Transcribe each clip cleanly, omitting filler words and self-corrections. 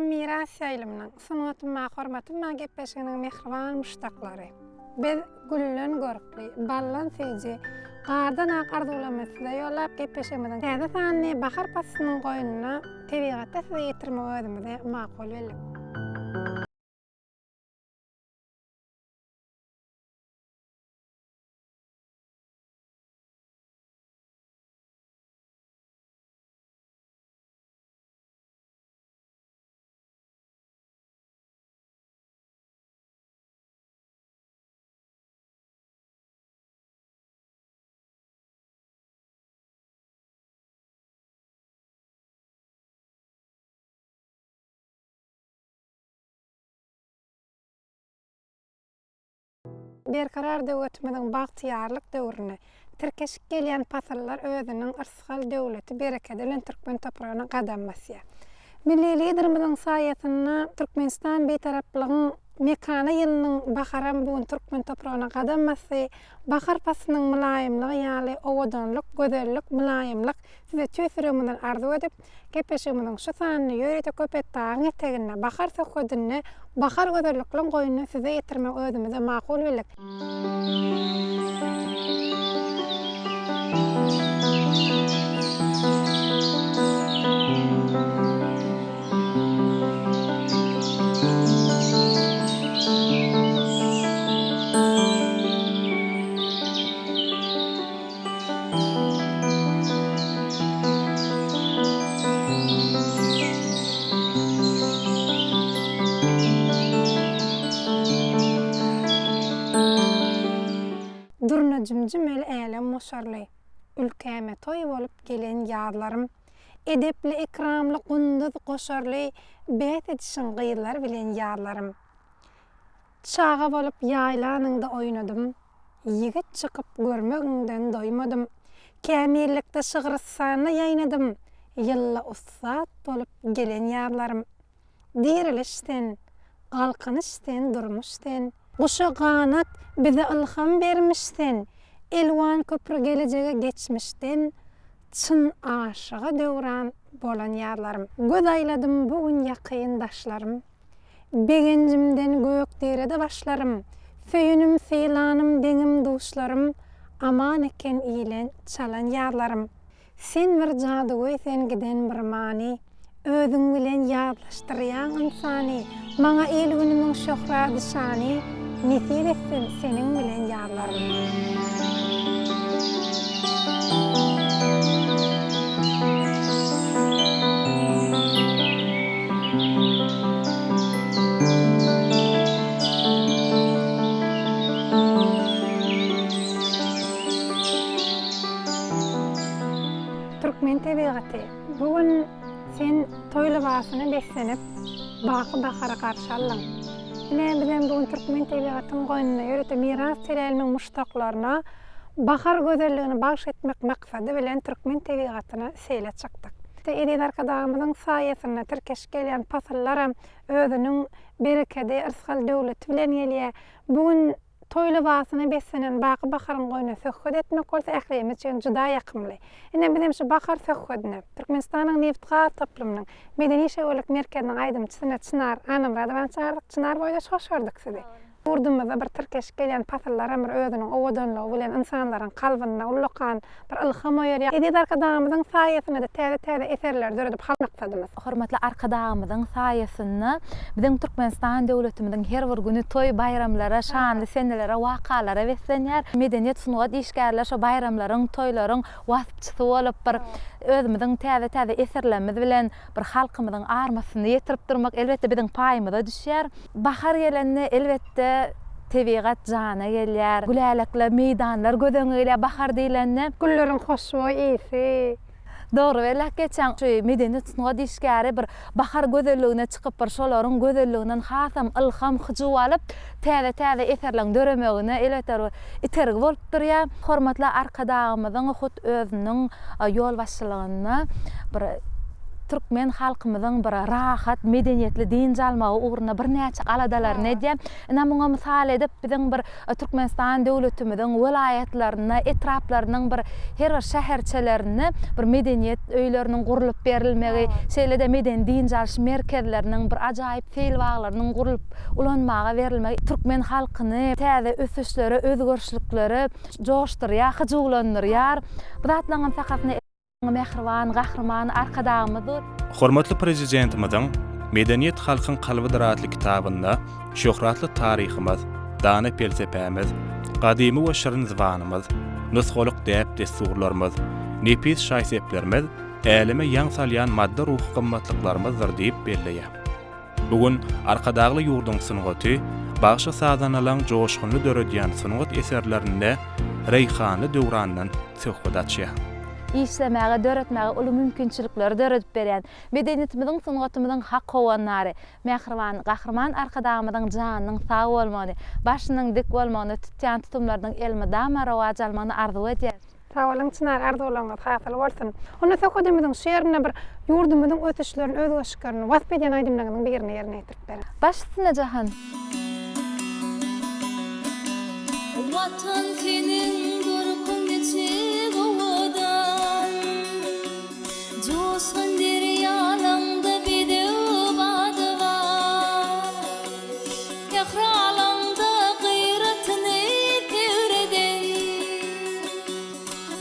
Miras ýaýlymynyň Sungatym maňa hormatym maňa gepleşiginiň mähriban muşdaklary! Biz gülden görkli, baldan süýji, gardan ak arzuwlarymyzy size ýollap, gepleşigimiziň täze sanyny bahar paslynyň goýnunda tebigatda size ýetirmegi özümize makul bildik. Berkarar döwletimiziň bagtyýarlyk döwründe tirkeşip gelýän pasyllar özüniň yrsgal-döwleti, berekedi bilen türkmen topragyna gadam basýar. Milli Liderimiziň saýasynda Türkmenistan Bitaraplygyň mekany ýylynyň baharam bu gün türkmen topragyna gadam basdy. Bahar paslynyň mylaýymlygy ýaly owadanlyk, gözellik, mylaýymlyk size tüýs ýüregimizden arzuw edip, Gepleşigimiziň şu sanyny ýörite Köpetdagyň eteginde, bahar söhbedinde, bahar gözellikleň goýnunda size ýetirmegi özümize makul bildik. Durna jüm-jümel älem goşarly, Ülkäme toý bolup gelen ýazlarym. Edepli-ekramly gunduz goşarly, Bäs edişiň gyzlar bilen ýazlarym. Çaga bolup ýaýlanyňda oýnadym, Ýigit çykyp görmegiňden doýmadym. Kämillikde şygrystanda ýaýnadym, Ýylda ussat bolup gelen ýazlarym. Diriliş sen, galkynyş sen, durmuş sen. Guşa ganat, bize ylham bermiş sen. Elwan köpri gelejege geçmişden, Çyn aşyga döwran bolan ýazlarym. Göz aýladym bu gün ýakyn daşlarym. Begenjimden gök diredi başlarym, Söýenim, sylanym, deňim-duşlarym, Aman eken ile çalan ýazlarym. Sen bir jadygöý sen giden bir many, Özüň bilen ýazlaşdyrýaň ynsany, Maňa il-günümiň şöhrady-şany, Nesip etsin seniň bilen ýazlarym. Türkmen tebigaty, bu gün sen toý lybasyna beslenip, baky bahary garşy aldyň. Ine, bizem bu gün türkmen tebigatyň goýnunda ýörite Miras teleýaýlymyň muşdaklaryna bahar gözelligini bagş etmek maksady bilen türkmen tebigatyna seýle çykdyk. Eziz Arkadagymyzyň saýasynda tirkeşip gelýän pasyllaram özüniň berekedi, yrsgal-döwleti bilen gelýär. Bu gün toý lybasyna beslenen baky baharyň goýnuna söhbet etmek bolsa ählimiz üçin juda ýakymly. Ine, bizem şu bahar söhbedine Türkmenistanyň nebit-gaz toplumynyň Medeni-şöwürlik merkeziniň aýdymçysyny Çynar Annamyradowany çagyrdyk. Çynar boýdaş, hoş gördük sizi! Ýurdumyzda bir tirkeşip gelýän pasyllaram bir özüniň owadanlygy bilen ynsanlaryň kalbynda ullakan bir ylham oýarýar. Eziz Arkadagymyzyň saýasynda-da täze-täze eserleri döredip halk maksadymyz. Hormatly Arkadagymyzyň saýasynda biziň Türkmenistan döwletimiziň her bir güni toý baýramlara, şanly senelere, wakalara beslenýär. Medeniýet, sungat işgärleri şo baýramlaryň, toýlaryň waspçysy bolup bir özümiziň täze-täze eserlerimiz bilen bir halkymyzyň armasyny ýetirip durmak elbetde biziň paýymyza düşýär. Bahar gelende, elbetde, tebigat jana gelýär. Gülälekli meýdanlar göz öňüňe gelýär bahar diýlende. Gülleriň hoşboý ysy. Dogry belläp geçýäň. Şu medeniýet-sungat işgäri bir bahar gözelligine çykyp, bir şolaryň gözelliginden hasam ylham, hyjuw alyp, täze-täze eserleriň döremegine, elbetde, bir itergi bolup durýar. Hormatly Arkadagymyzyň hut özüniň ýolbaşçylygynda bir. türkmen halkymyzyň bir rahat, medeniýetli dynç almagy ugrunda birnäçe aladalaryny edýär. Ine, muňa mysal edip, biziň bir Türkmenistan döwletimiziň welaýatlarynda, etraplarynyň bir her bir şäherçelerinde bir medeniýet öýleriniň gurlup berilmegi, şeýle-de medeni dynç alyş merkezleriniň, bir ajaýyp seýil baglarynyň gurlup ulanmaga berilmegi türkmen halkyny täze ösüşlere, özgerişliklere joşdurýar, hyjuwlandyrýar. Bu zatlaryňam sakasynda mähriban Gahryman Arkadagymyz dur. Hormatly Prezidentimiziň Medeniýet halkyň kalbydyr atly kitabynda şöhratly taryhymyz, dana pelsepämiz, gadymy we şirin zybanymyz, nusgalyk däp-dessurlarymyz, nepis şaý-seplerimiz äleme ýaň salýan maddy-ruhy gymmatlyklarymyzdyr diýip belleýär. Bu gün Arkadagly ýurduň sungaty bagşy-sazandalaryň joşgunly döredýän sungat eserlerinde reýhanly döwrandan söhbet açýar. Işlemäge, döretmäge uly mümkinçilikleri döredip berýän medeniýetimiziň, sungatymyzyň hak howandary, mähriban Gahryman Arkadagymyzyň janynyň sag bolmagyny, başynyň dik bolmagyny, tutýan tutumlarynyň elmydama rowaç almagyny arzuw edýäris. Sag boluň Çynar arzuwlaryňyz hasyl bolsun. Onda söhbedimiziň şu ýerinde bir ýurdumyzyň ösüşlerini özgerişiklerini wasp edýän aýdymlaryňyzyň birini ýerine ýetirip beriň. Baş üstüne Jahan. Watan seniň görküň niçik owadan, Joşgun derýalaňda bedew bady bar. Sähralaňda gyratyny tewreden,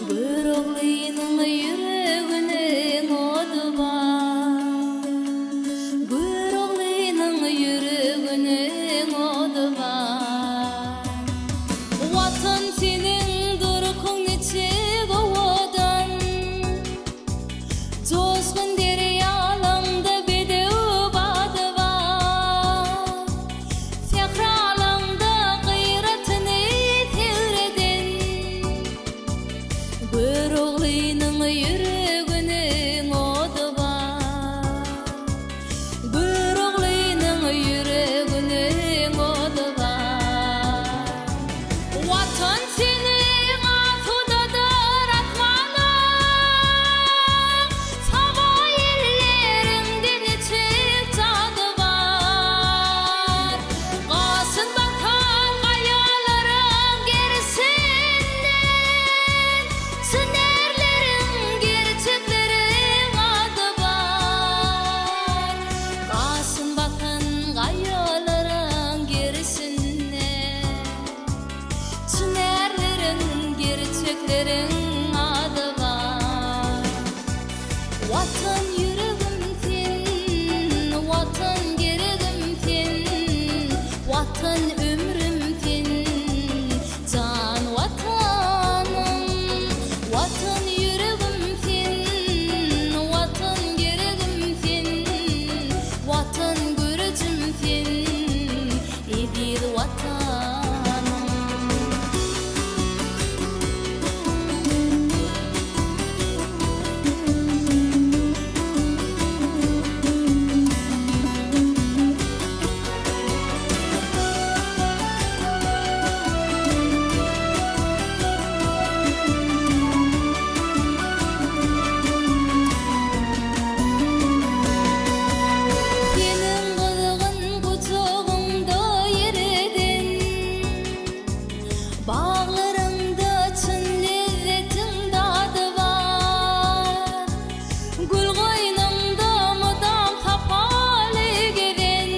Göroglynyň ýüreginiň ody bar. Göroglynyň ýüreginiň ody bar. Watan seniň durkuň niçik owadan, Joşgun derýalaňda bedew bady bar. Sähralaňda gyratyny tewreden, Göroglynyň ýüreginiň ody bar. Göroglynyň ýüreginiň ody bar. Watan seniň asudadyr asmanyň, Saba ýelleriňde niçik jady bar. Gasyn bakan gaýalaryň gerşinden, Çyn ärleriň, gerçekleriň ady bar. Gasyn bakan gaýalaryň gerşinden. Çyn ärleriň, gerçekleriň ady bar. Watan ýüregim sen, Watan geregim sen, Watan ömrüm sen, jan Watanym. Watan ýüregim sen, Watan geregim sen, Watan görejim sen, Eziz Watanym. Seniň gyzgyn gujagyňda ýer eden, Baglaryňda çyn lezzetiň dady bar. Gül goýnuňda mydam sapaly gezen,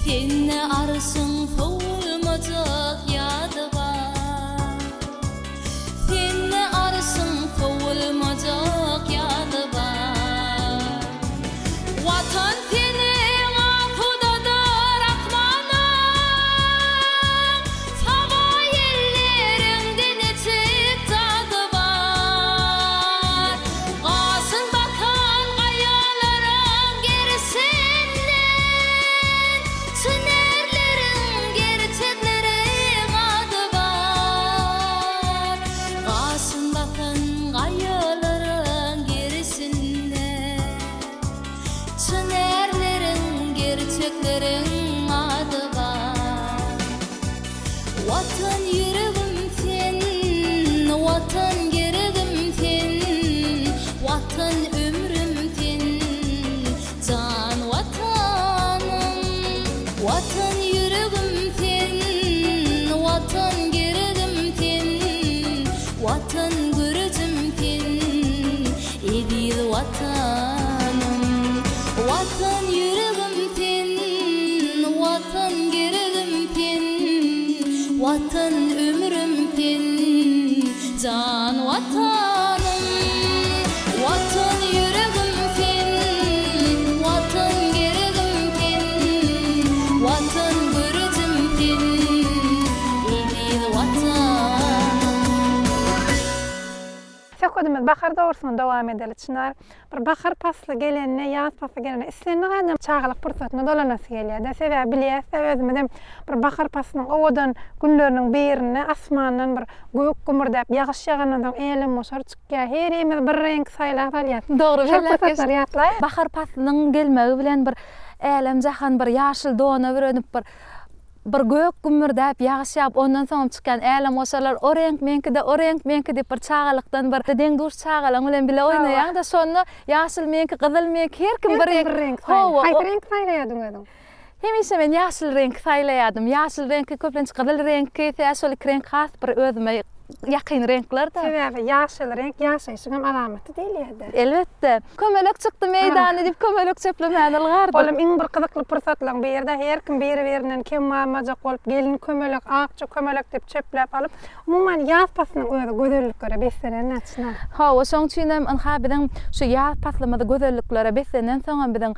Sende arşyň sowulmajak ýady bar. Sende arşyň sowulmajak ýazy bar. Watan seniň asudadyr asmanyň, Saba ýelleriňde niçik jady bar. Gasyn basan gaýalaryň gerşinden, Çyn ärleriň, gerçekleriň ady bar. Gaşyn basan gaýalaryň gerşinde, Çyn ärleriň, gerçekleriň ady bar. Watan ýüregim sen, Watan geregim sen, Watan ömrüm. Jan Watanym, Watan ýüregim sen, Watan geregim sen, Watan görejim sen, Eziz Watanym. Söhbedimizi bahar dogrusynda dowam edeli, Çynar. Bir bahar pasly gelende, ýaz pasly gelende islendik adam çagalyk pursatyna dolanasy gelýär-de. Sebäbi bilýäs-de özümizem bir bahar paslynyň owadan günleriniň birinde asmandan bir gök gümürdäp ýagyş ýagandan soň älemgoşar çykýar. Herimiz bir reňk saýlap alýas. Dogry Şol belläp pursatlary geçdiň. ýatlaý. Bahar paslynyň gelmegi bilen bir älem-jahan bir ýaşyl dona bürenip bir Bir gök gümmürdäp ýagyş ýagyp ondan soňam çykýan älemgoşarlar o reňk meňkide o reňk meňki diýip bir çagalykdan bir deň-duş çagalaň bilen bile oýnaýaňda şonda ýaşyl meňki gyzyl meňki her kim bir Her kim bir reňk saýlaýar. Hawa Haýsy reňki saýlaýardyň özüň? Hemişe men ýaşyl reňki saýlaýardym. Ýaşyl reňki köplenç gyzyl reňki sebäbi şol iki reňk has bir özüme ýakyn reňkler-de. Sebäbi ýaşyl reňk ýaşaýşyň hem alamaty diýilýär-de. Elbetde. Kömelek çykdy meýdana diýip kömelek çöplemäni ylgardyk. Olam iň bir gyzykly pursatlaryň biri-de her kim biri-birinden kem galmajak bolup gelin kömelek, akja kömelek diýip çöpläp alyp, umuman ýaz paslynyň özi gözelliklere beslenen-ä Çynar. Hawa, şoň üçinem ynha biziň şu ýaz paslymyz gözelliklere beslenensoňam biziň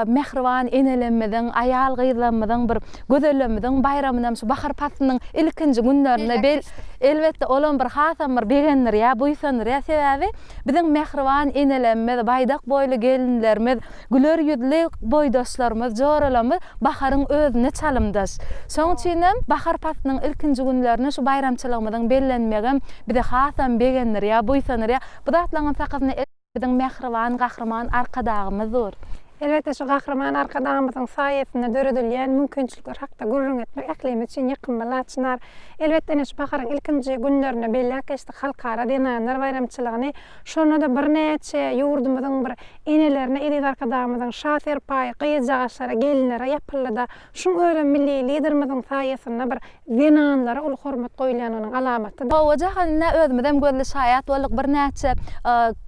mähriban enelerimiziň, aýal-gyzlarymyzyň bir gözellerimiziň baýramynam şu bahar paslynyň ilkinji günlerinde bel elbetde olam bir hasam bir begendirýär, buýsandyrýar. Sebäbi biziň mähriban enelerimiz, baýdak boýly gelinlerimiz, güler ýüzli boýdaşlarymyz, joralarymyz baharyň özüne çalymdaş. Şonuň üçinem bahar paslynyň ilkinji günlerinde şu baýramçylygymyzyň bellenmegem bizi hasam begendirýär, buýsandyrýar. Bu zatlaryňam sakasynda Biziň mähriban Gahryman Arkadagymyz dur. Elbetde, şu Gahryman Arkadagymyzyň saýasynda döredilýän mümkinçilikler hakda gürrüň etmek ählimiz üçin ýakymly Laçynar. Elbetde, ine, şu baharyň ilkinji günlerinde belläp geçdik Halkara zenanlar baýramçylygyny. Şonda-da birnäçe ýurdumyzyň bir enelerine eziz Arkadagymyzyň Şa serpaýy gyzjagaşlara, gelinlere ýapyldy-da, şuň özem milli Liderimiziň saýasynda bir Zenanlara uly hormat goýulýanynyň alamatydyr. Hawa, Jahan ine özümizem gözli şaýat bolduk birnäçe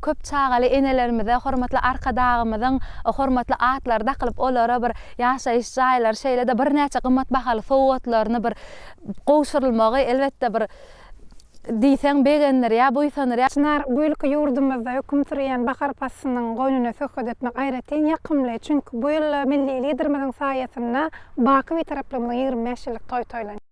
köp çagaly enelerimize hormatly Arkadagymyzyň hormatly atlary dakylyp olara bir ýaşaýyş jaýlary şeýle-de birnäçe gymmat bahaly sowgatlaryny bir gowşurylmagy elbetde bir diýseň begendirýär, buýsandyrýar. Çynar, bu ýylky ýurdumyzda höküm sürýän bahar paslynyň goýnuna söhbet etmek aýratyn ýakymly. Çünki bu ýylda milli Liderimiziň saýasynda baky Bitaraplygymyzyň 25 ýyllyk toýy toýlanýar.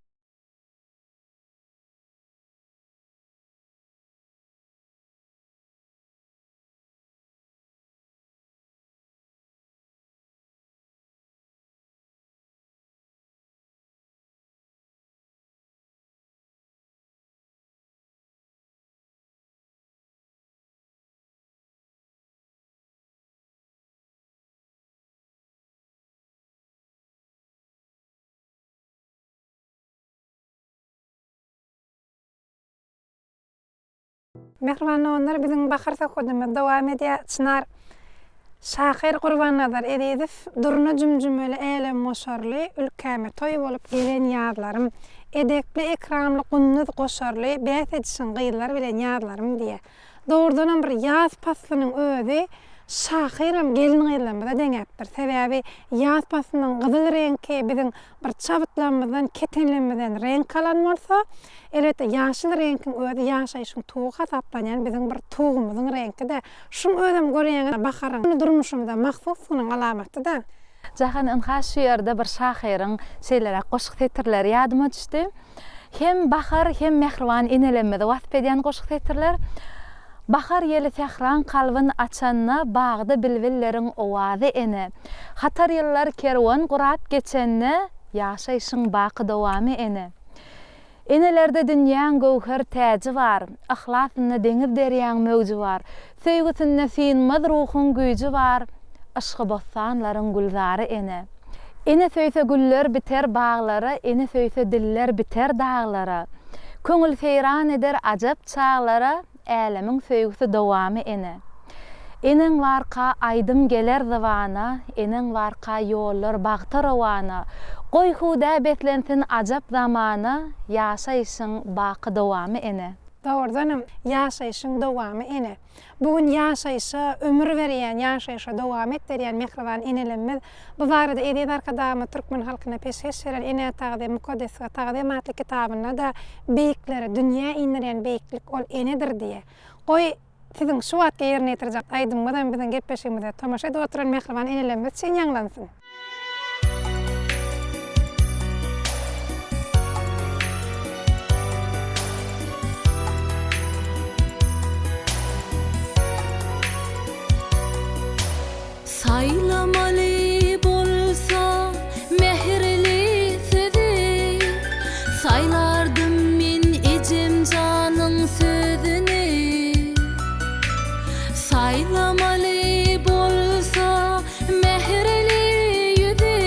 Mähriban doganlar, biziň bahar söhbedimiz dowam edýär. Çynar şahyr Gurbannazar Ezizow Durna jümjümeli älemgoşarly, Ülkäme toý bolup gelen ýazlarym. Edepli-ekramly gunduz goşarly, Bäs edişiň gyzlar bilen ýazlarym diýýär. Dogrudanam bir ýaz paslynyň özi şahyram gelin-gyzlarymyza deňäpdir. Sebäbi ýaz paslynyň gyzyl reňki biziň bir çabytlarymyzdan, ketenlerimizden reňk alan bolsa, elbetde, ýaşyl reňkiň özi ýaşaýşyň tugy hasaplanýan biziň bir tugumyzyň reňki-dä. Şuň özem görýäňiz, baharyň durmuşymyza mahsuslygynyň alamaty-da. Jahan ynha şu ýerde bir şahyryň şeýleräk goşgy setirleri ýadyma düşdi. Hem bahar, hem mähriban enelerimizi wasp edýän goşgy setirler. Bahar ýeli sähraň kalbyn açanda, Bagda bilbilleriň owazy ene. Hatar ýyllar kerwen gurap geçende, Ýaşaýşyň baky dowamy ene. Enelerde dünýäň göwher täji bar, Yhlasynda deňiz-derýaň möwji bar, Söýgüsinde synmaz ruhuň güýji bar, Yşgy bossanlaryň gülzary ene. Ene söýse güller biter baglara, Ene söýse diller biter daglara. Köňül seýran eder ajap çaglara, Älemiň söýgüsi dowamy ene. Eneň barka aýdym geler zybana, Eneň barka ýollar bagta rowana. Goý hudä beslensin ajap zamana, Ýaşaýşyň baky dowamy ene. Dogrudanam, ýaşaýşyň dowamy ene. Bu gün ýaşaýşa ömür berýän, ýaşaýşa dowamet berýän mähriban enelemmiz bu barada eziz Arkadagymyz türkmen halkyna peşgeş beren Enä tagzym, mukaddeslige tagzym atly kitabynda-da Beýikleri dünýä indirýän beýiklik ol enedir diýýär. Goý, siziň şu wagtky ýerine ýetirjek aýdymyňyzam biziň gepleşigimize tomaşa edip oturan mähriban enelerimiz üçin ýaňlansyn. Saýlamaly bolsa mähirli sözi, Saýlardym men ejem janyň sözüni. Saýlamaly bolsa mähirli ýüzi,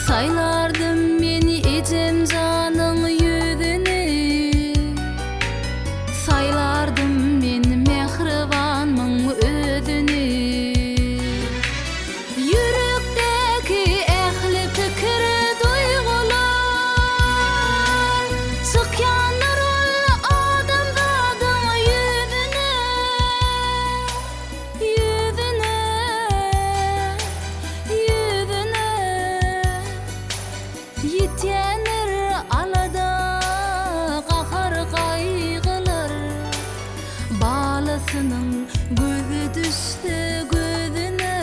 Saýlardym men ejem janyň ýüzüni. Saýlardym men mähribanmyň özüni. Ýürekdäki ähli pikir duýgular Çykýandyr ol adamzadyň ýüzüne, Ýüzüne, ýüzüne. Ýitýändir alada, gahar gaýgylar, Balasynyň gözi düşse gözüne.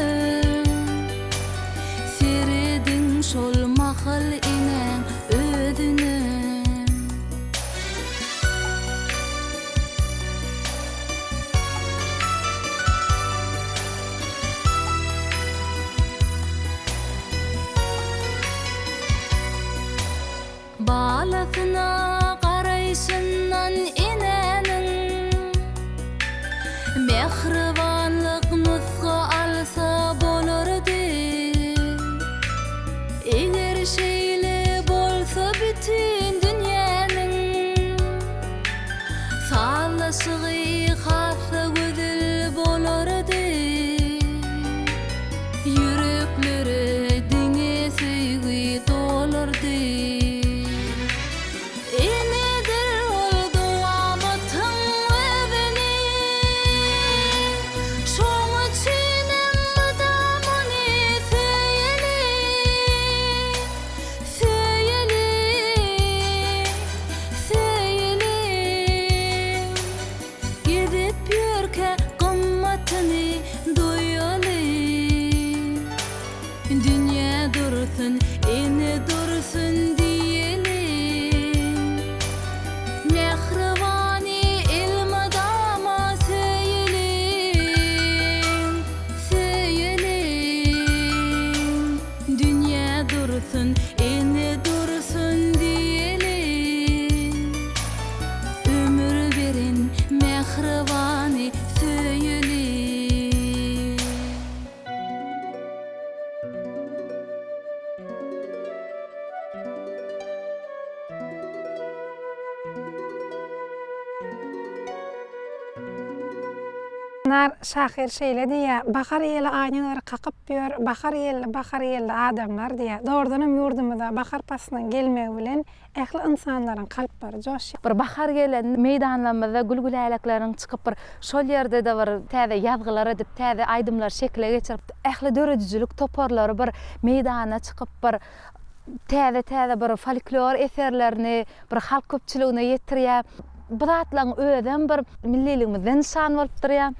Serediň şol mahal enäň özüne. Balasyna garaýşyndan enäniň Mähribanlyk nusga alsa bolardy. Eger şeýle bolsa bütin dünýäniň Sazlaşygy has-da gözel bolardy. Ýüreklere diňe söýgi dolardy. Enedir ol dowamatyň özeni. Şoň üçinem mydam ony söýeli. Söýeli, söýeli. Gezip ýörkä gymmatyny duýaly. Dünýä dursun, ene dursun diýeli. Mähribany elmydama söýeli, söýeli. Dünýä dursun, ene dursun diýeli. Ömür beren mähribany söýeli. Nar şahyr şeýle diýýär, Bahar ýeli aýnalary kakyp ýör, Bahar geldi, bahar geldi adamlar diýýär. Dogrudanam ýurdumyza bahar paslynyň gelmegi bilen Ähli ynsanlaryň kalplary joşýar. Bir bahar gelen meýdanlarymyzda gül-gülälekleriň çykyp bir şol ýerde-de bir täze ýazgylar edip, täze aýdymlary şekile geçirip, ähli döredijilik toparlary bir meýdana çykyp bir täze-täze bir folklor eserlerini bir halk köpçüligine ýetirýär. Bu zatlaryň özem bir milliligimizden nyşan bolup durýar.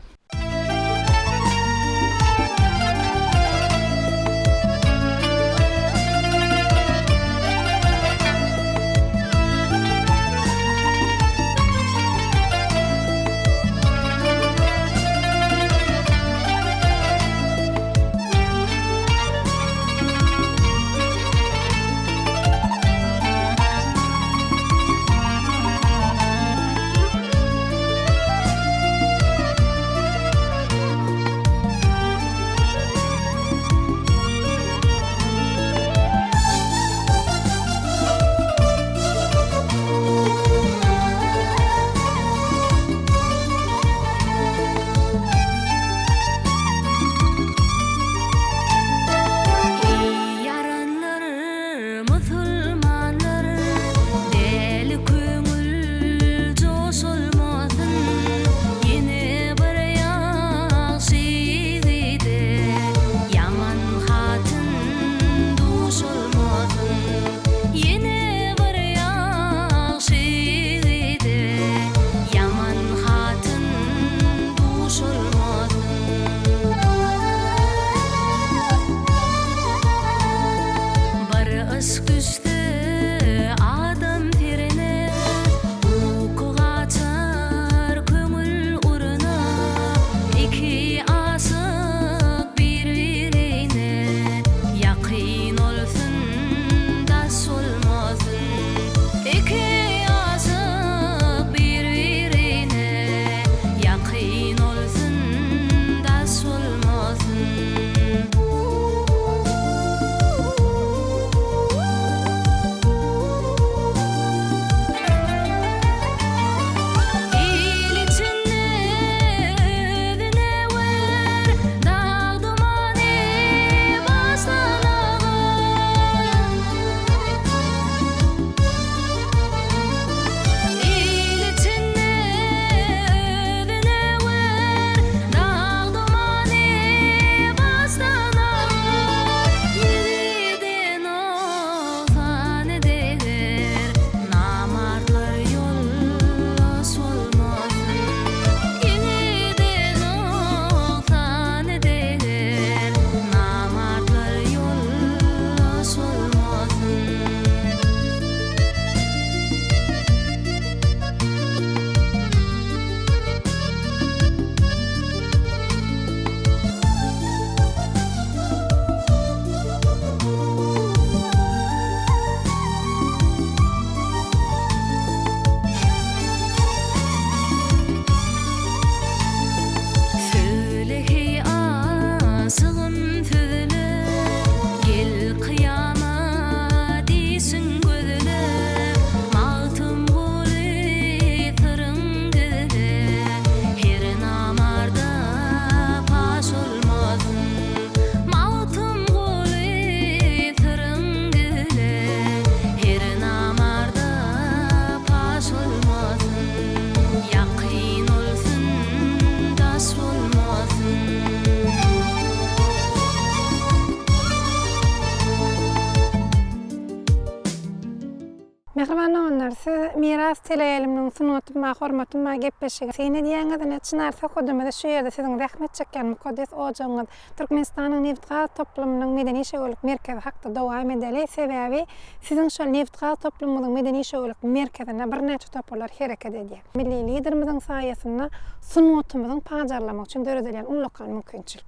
Miras teleýaýlymynyň Sungatym bar, hormatym bar gepleşigi syn edýäňiz. Ine, Çynar söhbedimizi şu ýerde siziň zähmet çekýän mukaddes ojagyňyz, Türkmenistanyň nebitgaz toplumynyň medeni-şöwürlik merkezi hakda dowam edeli. Sebäbi siziň şol nebitgaz toplumyňyzyň medeni-şöwürlik merkezinde birnäçe toparlar hereket edýär. Milli Liderimiziň saýasynda sungatymyzyň pajarlamagy üçin döredilýän ullakan mümkinçilik.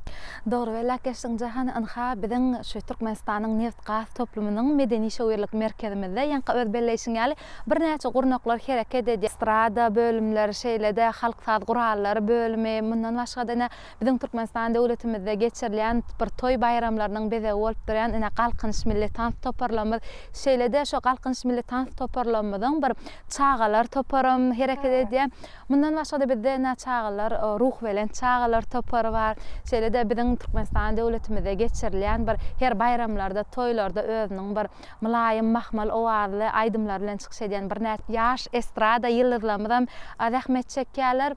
Dogry belläp geçdiň Jahan, ynha biziň şu Türkmenistanyň nebit-gaz toplumynyň medeni-şöwürlik merkezimizde ýaňky öz belleýşiň ýaly birnäçe gurnaklar hereket edýär. Estrada bölümleri, şeýle-de halk saz gurallary bölümi, mundan başga-da ine biziň Türkmenistan döwletimizde geçirilýän bir toý baýramlarynyň bezegi bolup durýan ine Galkynyş milli tans toparlarymyz, şeýle-de şo Galkynyş milli tans toparlarymyzyň bir çagalar toparam hereket edýär. Mundan başga-da bizde ine çagalar Ruhubelent çagalar topary bar. Şeýle-de biziň Türkmenistan döwletimizde geçirilýän bir her baýramlarda, toýlarda özüniň bir mylaýym mahmal owazly aýdymlary bilen çykyş edýän birnäçe ýaş estrada ýyldyzlarymyzam zähmet çekýärler.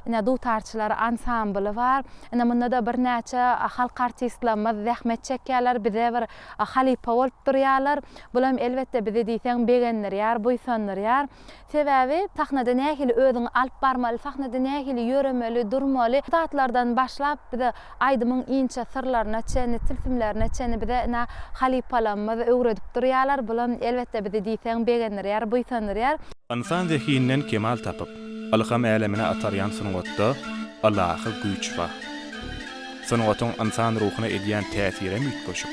Ine, dutarçylar ansambly bar. Ine, munda-da birnäçe halk artistlerimiz zähmet çekýärler, bize bir halypa bolup durýarlar. Bulam, elbetde, bizi diýseň begendirýär, buýsandyrýar. Sebäbi sahnada nähili özüňi alyp barmaly, sahnada nähili ýöremeli, durmaly, bu zatlardan başlap bize aýdymyň inçe syrlaryna çenli, tilsimlerine çenli bize ine halypalarymyz öwredip durýarlar. Bulam, elbetde, bizi diýseň begendirýär, buýsandyrýar. Ynsan zehininden kemal tapyp, ylham älemine atarýan sungatda ylahy güýç bar. Sungatyň ynsan ruhuna edýän täsirem üýtgeşik.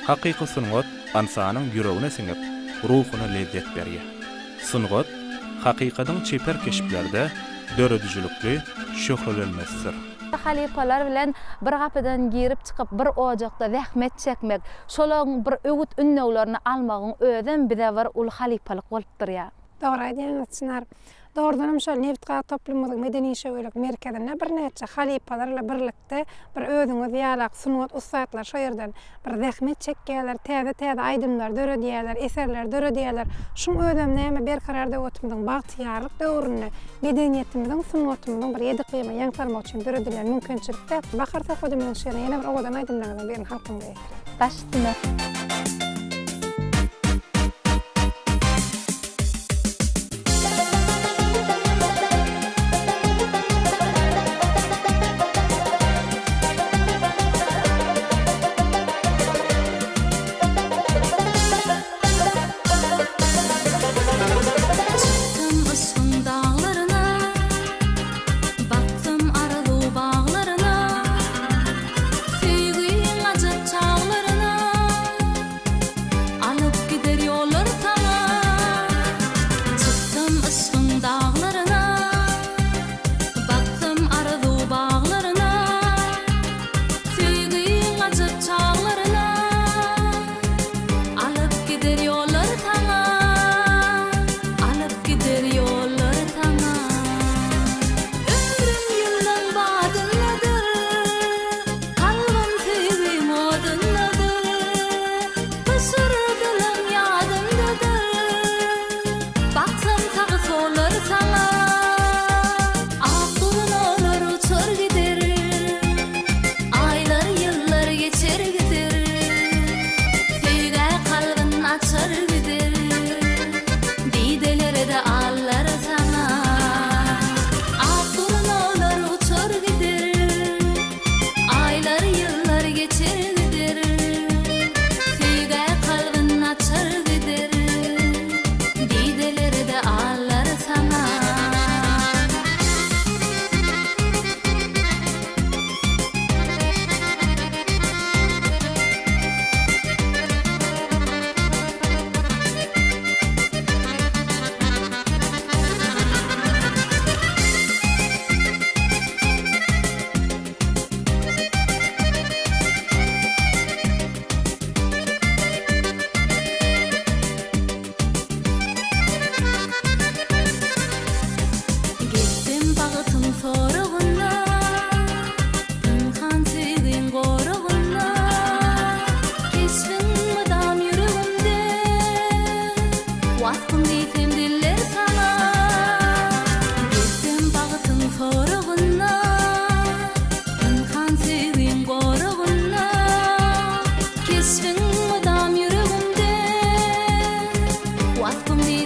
Hakyky sungat ynsanyň ýüregine siňip, ruhuna lezzet berýär. Sungat, hakykatyň çeper keşplerde döredijilikli şöhlelenmesidir. Halypalar bilen bir gapydan girip-çykyp, bir ojakda zähmet çekmek, şolaryň bir öwüt-ündewlerini almagyň özem bize bir uly halypalyk bolup durýar. Dogry aýdýaňyz, Çynar. Dogrudanam şol nebit-gaz toplumymyzyň medeni-şöwelek merkezinde birnäçe halypalar bilen birlikde bir özüňiz ýalak sungat ussatlary şo ýerden bir zähmet çekýärler, täze-täze aýdymlary döredýärler, eserleri döredýärler. Şuň özem näme Berkarar döwletimiziň bagtyýarlyk döwründe medeniýetimiziň, sungatymyzyň bir ýedi gyýma ýaň salmagy üçin döredilýän mümkinçilik-dä. Bahar söhbedimiziň şu ýerine ýene bir owadan aýdymlaryňyzyň birini halkymyza ýetiriň. Baş üstüne. Çyksam yşgyň daglaryna, Baksam arzuw baglaryna, Söýgiň ajap çaglaryna.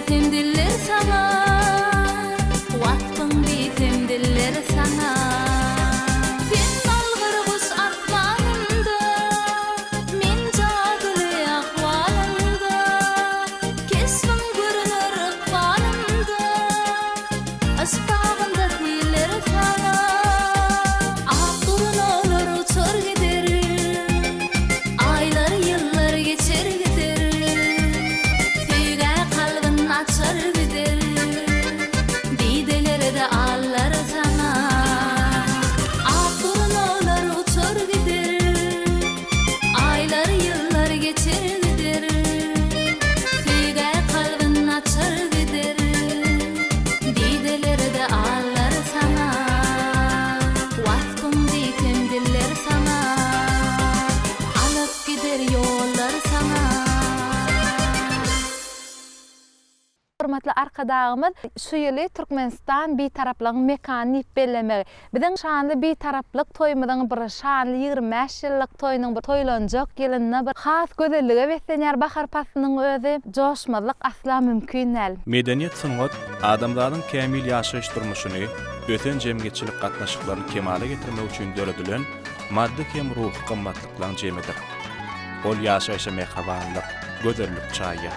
diýsem diller saňa Waspyň diýsem diller saňa Sen balgyr guş asmanynda Men jadyly ahwalynda Keşbiň görüner ykbalymda Yşk bagynda siller saňa Ak durnalar uçar gider Aýlar ýyllar geçer gider Söýgä kalbyn açar gider Didelerde allar saňa Ak durnalar uçar gider Aýlar ýyllar geçer gider Söýgä kalbyn açar gider Didelerde allar saňa Waspyň diýsem diller saňa Alyp gider ýollar saňa. Hormatly Arkadagymyz şu ýyly Türkmenistan Bitaraplygyň mekany diýip bellemegi, biziň şanly Bitaraplyk toýumyzyň bir şanly 25 ýyllyk toýunyň bir toýlanjak ýylynda bir has gözellige beslenýär bahar paslynyň özi, joşmazlyk asla mümkin däl. Medeniýet-sungat adamzadyň kämil ýaşaýyş-durmuşyny, ösen jemgyýetçilik gatnaşyklaryny kemala getirmek üçin döredilen maddy hem ruhy gymmatlyklaryň jemidir. Ol ýaşaýşa mähribanlyk, gözellik çaýýar.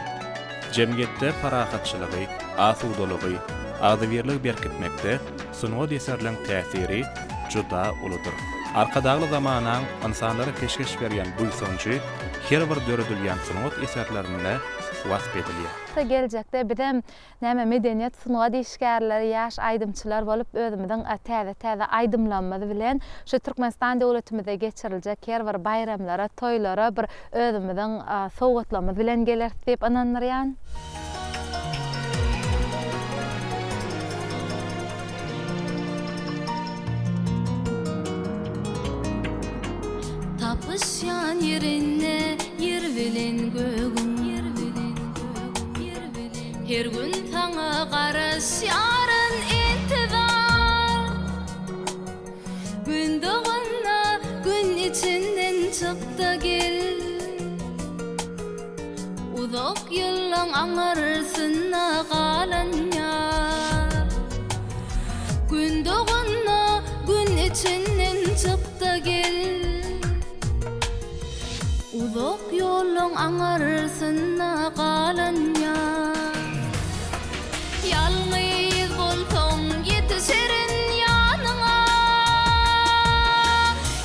Jemgyýetde parahatçylygy, asudalygy, agzybirligi berkitmekde sungat eserleň täsiri juda uludyr. Arkadagly zamanaň ynsanlara peşgeş berýän buýsanjy her bir döredilýän sungat eserlerinde wasp edilýär. Geljekde bizem näme medeniýet sungat işgärleri ýaş aýdymçylar bolup özümiziň täze täze aýdymlarymyz bilen şu Türkmenistan döwletimizde geçiriljek her bir baýramlara toýlara bir özümiziň sowgatlarymyz bilen geleris diýip ynandyrýan. Tapyşýan ýerinde ýer bilen gögüň. Her gün saňa garaşýaryn intizar Gün doganda gün içinden çykda gel Uzak ýyllaň aňyrsynda galan ýar Gün doganda gün içinden çykda gel Uzak ýoluň aňyrsynda galan ýar. Ýalňyz bolsaň ýetişerin ýanyňa.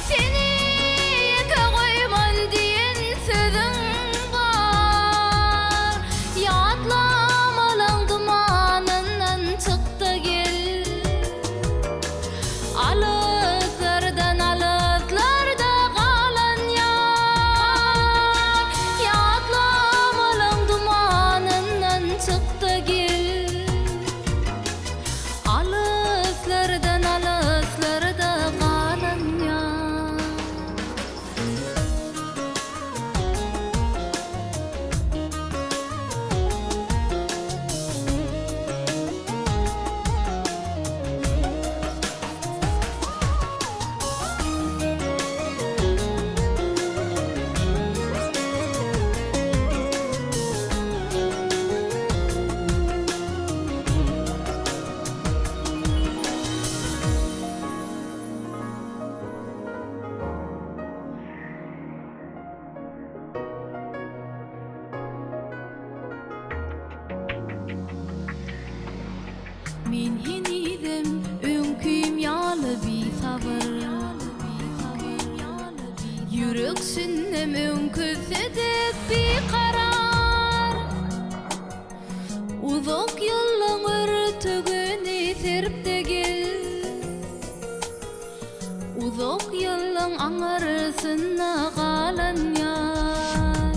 Seni ýeke goýman diýen sözüň bar. Ýatlamalaň dumanyndan çyk-da gel. Alyslardan alyslarda galan ýar Ýatlamalaň dumanyndan çykda gel Alyslardan alyslarda galan ýar. Men henizem öňkim ýaly bisabyr Ýürek şindem öňküsi dek bikarar Uzak ýyllaň örtügini serip-de gel Uzak ýyllaň aňyrsynda galan ýar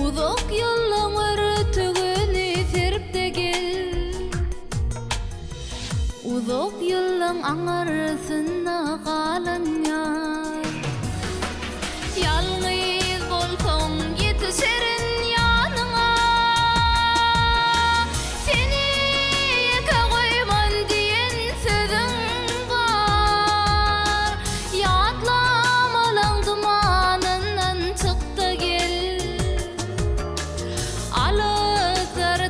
Uzak ýyllaň örtügini serip-de gel Uzak ýyllaň aňyrsynda galan ýar Ýalňyz bolsaň ýetişerin ýanyňa Seni ýeke goýman diýen sözüň bar Ýatlamalaň dumanyndan çykda gel Alyslardan.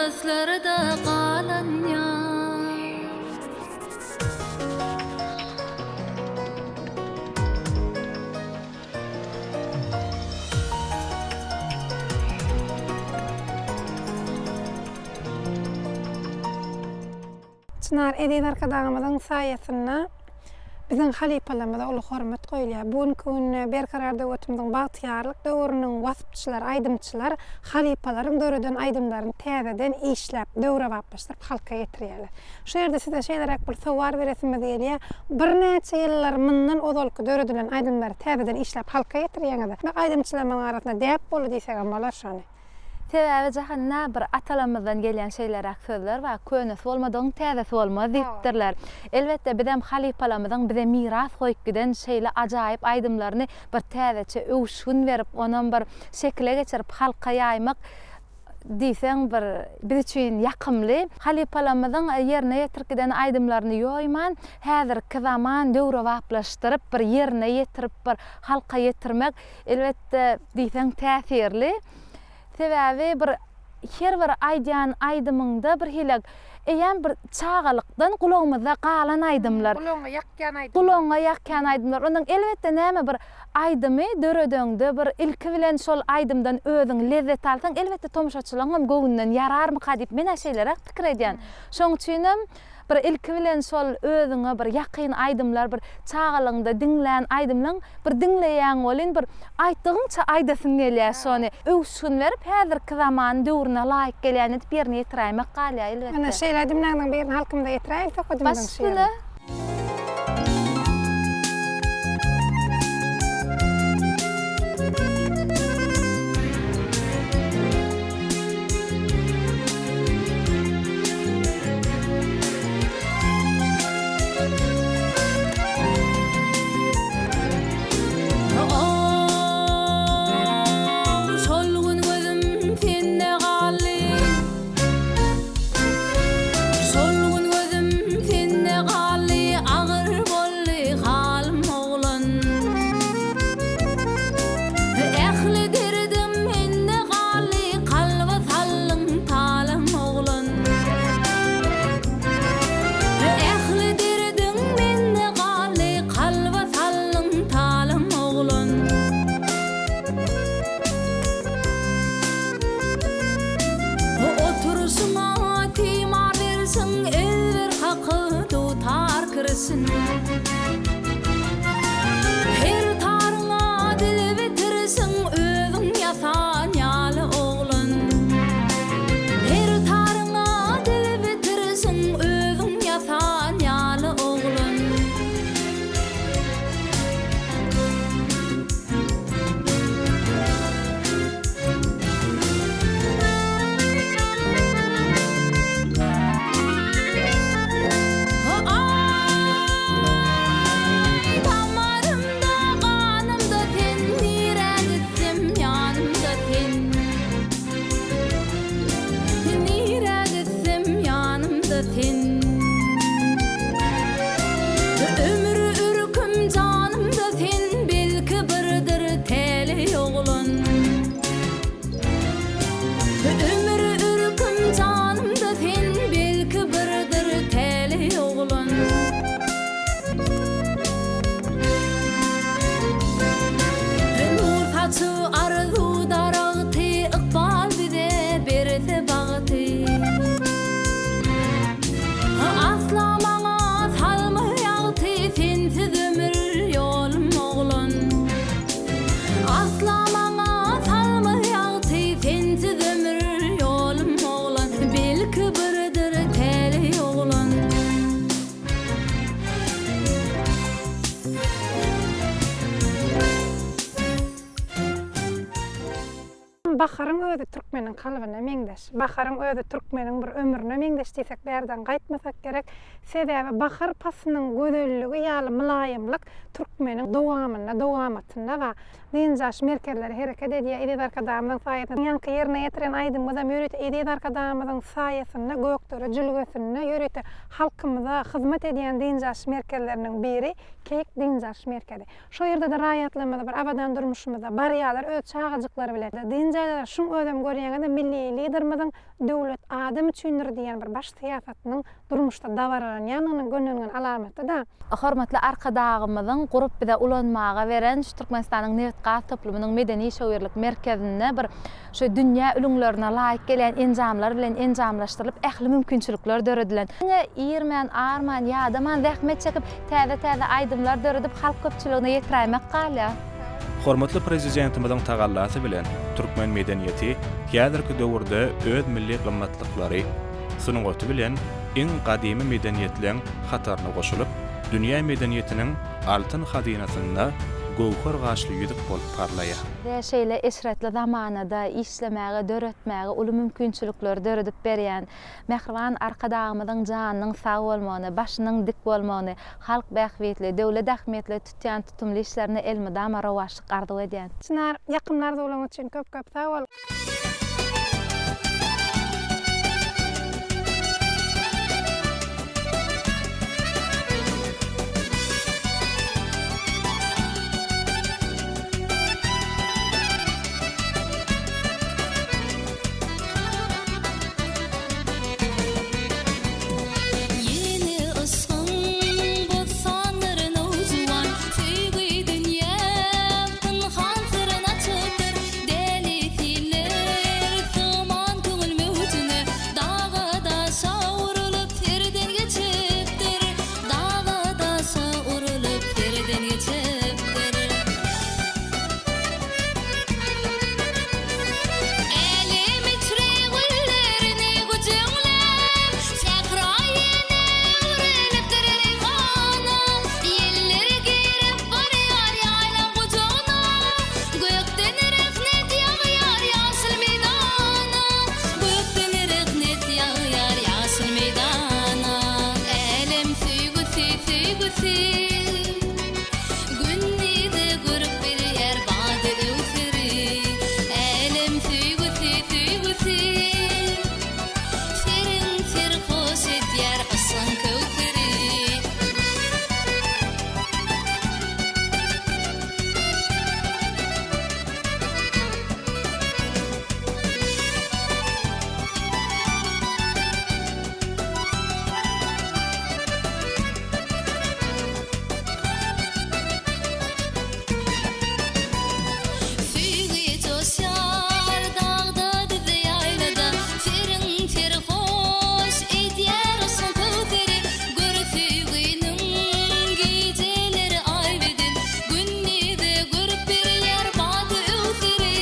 Alyslarda galan ýar. Çynar eziz Arkadagymyzyň saýasynda biziň halypalarymyza uly hormat goýulýar. Bu günki günde Berkarar döwletimiziň bagtyýarlyk döwrüniň waspçylary, aýdymçylar halypalaryň döreden aýdymlaryny täzeden işläp, döwrebaplaşdyryp halka ýetirýärler. Şu ýerde size şeýleräk bir sowal beresimiz gelýär. Birnäçe ýyllar mundan ozalky döredilen aýdymlary täzeden işläp halka ýetirýäňiz. Aýdymçylarymyzyň arasynda däp boldy diýsegem bolar şony. Sebäbi jahanda bir atalarymyzdan gelýän şeýleräk sözler bar, Könesi bolmadygyň täzesi bolmaz diýipdirler. Elbetde, bizem halypalarymyzyň bize miras goýup giden şeýle ajaýyp aýdymlaryny bir täzeçe öwüşgin berip, onam bir şekile geçirip halka ýaýmak diýseň bir biz üçin ýakymly. Halypalarymyzyň ýerine ýetirip giden aýdymlaryny ýoýman, häzirki zaman döwrebaplaşdyryp bir ýerine ýetirip bir halka ýetirmek, Elbetde, diýseň täsirli. Sebäbi bir her bir aýdýan aýdymyňda bir hili eýýäm bir çagalykdan gulagymyzda galan aýdymlar. Gulagyňa ýakýan aýdymlar. Gulagyňa ýakýan aýdymlar. Ondan elbetde näme bir aýdymy döredeňde bir ilki bilen şol aýdymdan özüň lezzet alsaň, elbetde tomaşaçylaryňam göwnünden ýararmyka diýip men-ä şeýleräk pikir edýän. Şoň üçinem Bir ilki bilen şol özüňe bir ýakyn aýdymlar bir çagalygyňda diňlän aýdymlaň bir diňleýäň welin bir aýtdygyňça aýdasyň gelýär şony öwüşgin berip häzirki zaman döwrüne laýyk gelýän edip ýerine ýetiräýmek galýar elbetde. Ine şeýle aýdymlarynyň birini halkymyza ýetiräýeli söhbedimiziň şu ýerinde. Şol gün gözüm sende galdy. Şol gün gözüm sende galdy, Agyr boldy halym oglan. Ähli derdim mende galdy, Kalba saldyň talaň oglan. Ähli derdiň mende galdy, Kalba saldyň talaň oglan. Oturyşyňa timar berşiň, Elbir kaky dutar kirişin. Her taryňa dil bitirişiň, Özüň ýasan ýaly oglan. Her taryňa dil bitirişiň, Özüň ýasan ýaly oglan. Aý, damarymda, ganymda sen, Nirä gitsem ýanymda sen. Nirä gitsem ýanymda sen. Ömür ürküm janymda sen, Belki birdir täleý oglan. Ömür ürküm janymda sen, Belki birdir täleý oglan. Nur saçy arzuw daragty, Ykbal bize berse bagty. Asla maňa salma ýagty, Sensiz ömür ýolum oglan. Asla maňa salma ýagty, Sensiz ömür ýolum oglan. Belki birdir täleý oglan. Baharyň özi türkmeniň kalbyna meňzeş. Baharyň özi türkmeniň bir ömrüne meňzeş diýsek bärden gaýtmasak gerek. Sebäbi bahar paslynyň gözelligi ýaly mylaýymlyk türkmeniň dowamynda, dowamatynda bar. Dynç alyş merkezleri hereket edýär Eziz Arkadagymyzyň saýasynda. Ýaňky ýerine ýetiren aýdymymyzam ýörite Eziz Arkadagymyzyň saýasynda Gökdere jülgesinde ýörite halkymyza hyzmat edýän dynç alyş merkezleriniň biri Keýik dynç alyş merkezi. Şo ýerde-de raýatlarymyz bir abadan durmuşymyza barýarlar öz çagajyklary bilen dynç alýarlar. Şuň özem görýän. Görýäňiz-ä milli Liderimiziň Döwlet adam üçindir diýen bir baş syýasatynyň durmuşda dabaralanýandygynyň gönden-göni alamaty-da. Hormatly Arkadagymyzyň gurup bize ulanmaga beren şu Türkmenistanyň nebit-gaz toplumynyň medeni-işewürlik merkezinde bir şu dünýä ülňülerine laýyk gelýän enjamlar bilen enjamlaşdyrylyp ähli mümkinçilikler döredilen. Diňe irmän, arman, ýadaman zähmet çekip täze-täze aýdymlar döredip halk köpçüligine ýetiräýmek galýar. Hormatly Prezidentimiziň tagallasy bilen türkmen medeniýeti häzirki döwürde öz milli gymmatlyklary, sungaty bilen iň gadymy medeniýetleň hataryna goşulyp, dünýä medeniýetiniň altyn hazynasynda göwher gaşly ýüzük bolup parlaýar. Bize şeýle eşretli zamanada işlemäge, döretmäge uly mümkinçilikleri döredip berýän mähriban Arkadagymyzyň janynyň sag bolmagyny, başynyň dik bolmagyny, halk bähbitli, döwlet ähmiýetli tutýan tutumly işlerinde elmydama rowaçlyk arzuw edýän. Çynar, ýakymly arzuwlaryň üçin köp-köp sag bol! Ýene yşgyň bossandyr nowjuwan, Söýgi dünýä pynhan syryn açypdyr. Däli siller sygman köňül möwjüne, Daga-daşa urulyp serden geçipdir. Daga-daşa urulyp serden geçipdir. Älem içre güllerini güjeňläp, Sähra ýene öwrülipdir reýhana. Ýeller girip barýar ýaýlaň gujagyna, Gökden rehnet ýagýar ýaşyl meýdana. Gökden rehnet ýagýar ýaşyl meýdana. Älem söýgüsi, söýgüsi. Gündizi görüp bilýär bady öwseri, Älem söýgüsi, söýgüsi. Seriň serhoş edýär yşgyň köwseri. Söýgi joşýar dagda, düzde, ýaýlada, Seriň serhoş edýär yşgyň köwseri. Gör söýginiň gijeleri aý beden, Gündizi görüp berýär bady öwseri.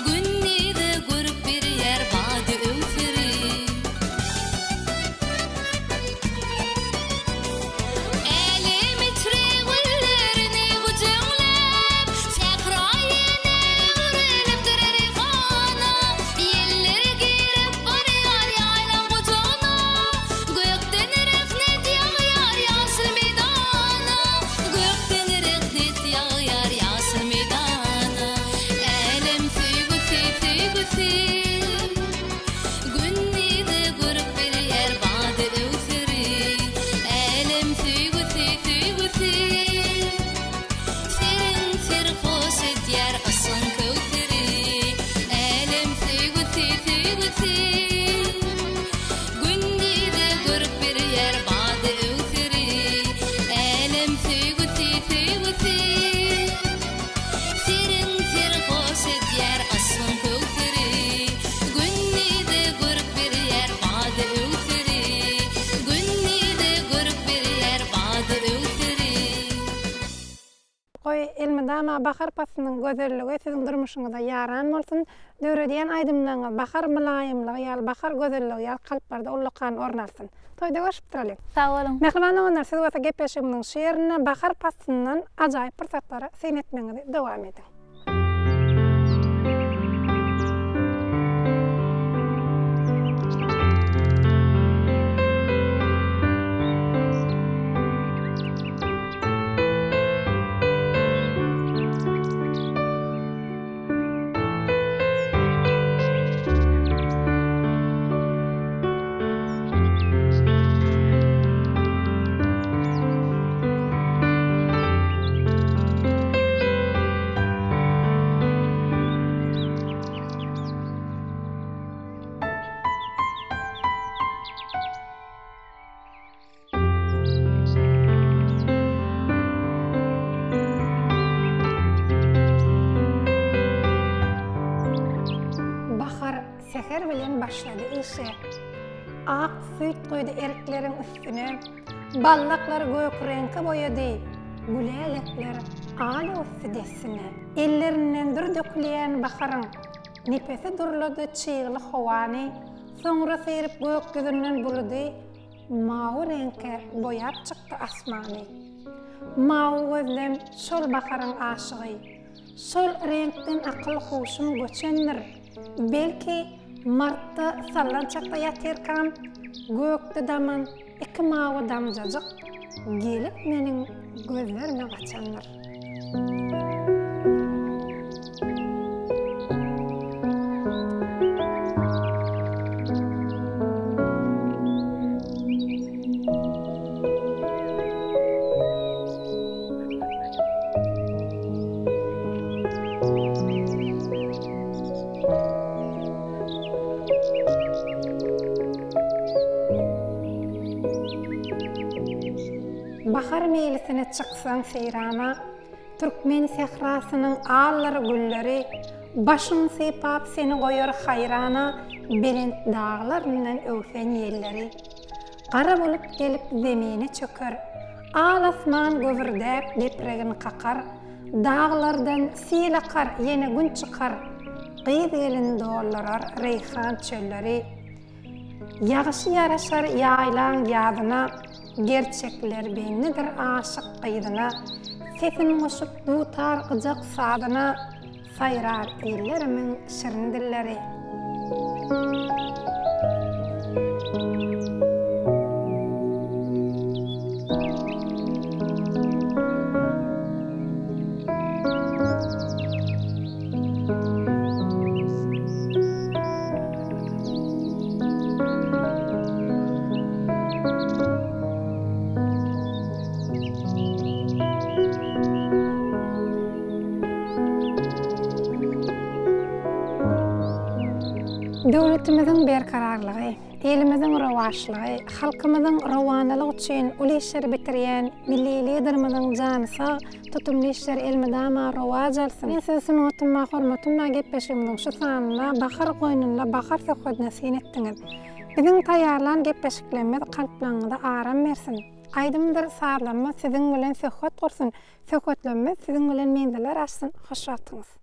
Gündizi görüp berýär bady öwseri. Älem içre güllerini gujaklap, Sähra ýene öwrülipdir reýhana. Ýeller girip barýar ýaýlaň gujagyna, Gökden rehnet ýagýar ýaşyl meýdana. Gökden rehnet ýagýar ýaşyl meýdana. Älem söýgüsi, söýgüsi. Gündizi görüp bilýär bady öwseri, Älem söýgüsi, söýgüsi. Seriň serhoş edýär yşgyň köwseri, Älem söýgüsi, söýgüsi. Gündizi görüp bilýär bady öwseri, Älem söýgüsi, söýgüsi. Seriň serhoş edýär yşgyň köwseri, Gündizi görüp berýär bady öwseri, Gündizi görüp berýär bady öwseri. Goý, elmydama bahar paslynyň gözelligi siziň durmuşyňyza ýaran bolsun! Döredýän aýdymlaryňyz bahar mylaýymlygy ýaly, bahar gözelligi ýaly kalplarda ullakan orun alsyn! Toýda görşüp duralyň! Sag boluň! Mähriban doganlar, siz bolsa gepleşigimiziň şu ýerinde bahar paslyndan ajaýyp pursatlara syn etmegiňizi dowam ediň! Mähir bilen başlady işe. Ak süýt guýdy erikleriň üstüne, Baldaklary gök reňke boýady, Gülälekler al öwüsdi dessine. Ellerinden dür dökülýän baharyň, Nepesi durlady çygly howany, Soňra syryp gök ýüzünden buludy, Mawy reňke boýap çykdy asmany. Mawy gözlem şol baharyň aşygy. Şol reňkden akyl-huşum göçendir. Belki, martda sallançakda ýatyrkam, gökde daman iki mawy damjajyk gelip meniň gözlerime gaçandyr. Bahar meýlisine çyksaň seýrana, Türkmen sährasynyň aldyr gülleri, Başyň sypap seni goýar haýrana, Belent daglaryndan öwsen ýelleri. Gara bulut gelip zemine çöker, Al asman gübürdäp depregin kakar, Daglardan sil akar, ýene gün çykar, Gyz-gelin doldurar reýhan çölleri. Ýagyşy ýaraşar ýaýlaň ýazyna, Gerçekler bendidir aşyk gyzyna, Sesin goşup dutar gyjak sazyna, Saýrar illerimiň şirin dilleri. Döwletimiziň berkararlygy, ilimiziň rowaçlygy, halkymyzyň rowanlygy üçin uly işleri bitirýän Milli Liderimiziň jany sag, tutumly işleri elmydama rowaç alsyn! Men sizi Sungatym bar, hormatym bar gepleşigimiziň şu sanynda bahar goýnunda bahar söhbedine syn etdiňiz. Biziň taýýarlan gepleşiklerimiz kalplaryňyza aram bersin! Aýdymdyr sazlarymyz siziň bilen söhbet gursun, söhbetlerimiz siziň bilen menziller aşsyn! Hoş wagtyňyz!